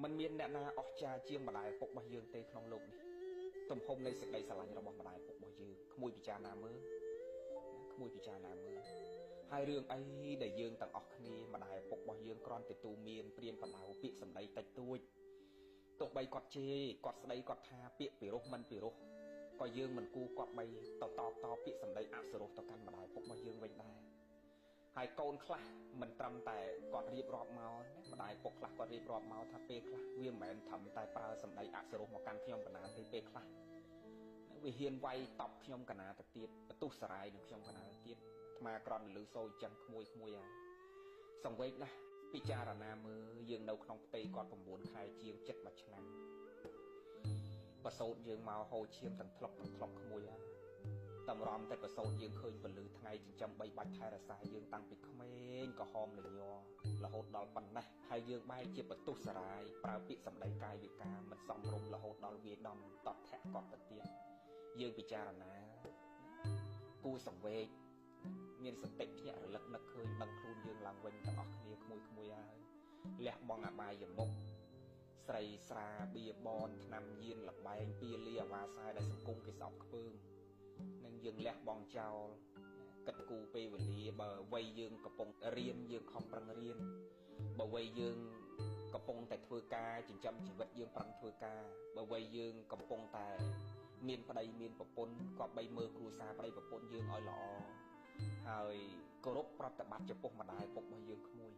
មិនមានអ្នកណាអស្ចារ្យជាងម្ដាយឪពុករបស់យើងទេក្នុងលោកនេះទំហំនៃសេចក្តីស្រឡាញ់របស់ម្ដាយឪពុករបស់យើងក្មួយពិចារណាមើលក្មួយពិចារណាមើលហើយរឿងអីដែលយើងទាំងអស់គ្នាម្ដាយឪពុករបស់យើងគ្រាន់តែទូមានព្រានបដៅពាក្យសម្ដីតិចតួចទោះបីគាត់ជេរគាត់ស្ដីគាត់ថាពាក្យពិរោះមិនពិរោះក៏យើងមិនគួរគាត់បីតតបតពាក្យសម្ដីអសុរោះទៅកាន់ម្ដាយឪពុករបស់យើងវិញដែរហើយកូនខ្លះមិនត្រឹមតែគាត់រៀបរាប់មកម្ដាយពុកខ្លះគាត់រៀបរាប់មកថាពេលខ្លះវាមិនមែនត្រឹមតែប្រើសម្ដីអសុរោះមកកាន់ខ្ញុំកណាទេពេលខ្លះវាហ៊ានវាយតប់ខ្ញុំកណាទៅទៀតបន្ទុះសរាយនឹងខ្ញុំកណាទៅទៀតអាត្មាក្រន់លឺសូរចឹងក្មួយក្មួយហើយសង្វេគណាស់ពិចារណាមើលយើងនៅក្នុងផ្ទៃគាត់9ខែជាងចិត្តមួយឆ្នាំប្រសូតយើងមកហូរឈាមទាំងថ្លុកទាំងថ្លុកក្មួយហើយតម្រាំតែប្រសូតយើងឃើញពលឺថ្ងៃចិញ្ចឹមបីបាច់ថែរក្សាយើងតាំងពីក្មេងក្រហមលញ័ររហូតដល់ប៉ុណ្ណេះហើយយើងបែរជាបន្ទុះសារាយប្រើពាក្យសម្ដីកាយវិការមិនសមរម្យរហូតដល់វាដំតតថៈកត់ទៅទៀតយើងពិចារណាគួរសង្វេគមានសតិភ្ញាក់រលឹកនឹកឃើញដឹងខ្លួនយើងឡើងវិញទាំងអស់គ្នាក្មួយក្មួយហើយលះបង់អបាយមុខស្រីស្រាបៀបនថ្នាំញៀនលបែងពៀលាអាវ៉ាសែដែលសង្គមគេស្អប់ខ្ពើមនឹងយើងលះបង់ចោលគិតគូរពេលវេលាបើវ័យយើងកំពុងរៀនយើងខំប្រឹងរៀនបើវ័យយើងកំពុងតែធ្វើការចិញ្ចឹមជីវិតយើងប្រឹងធ្វើការបើវ័យយើងកំពុងតែមានប្តីមានប្រពន្ធក៏បីមើលគ្រួសារប្តីប្រពន្ធយើងឲ្យល្អហើយគោរពប្រតិបត្តិចំពោះម្ដាយឪពុករបស់យើងក្មួយ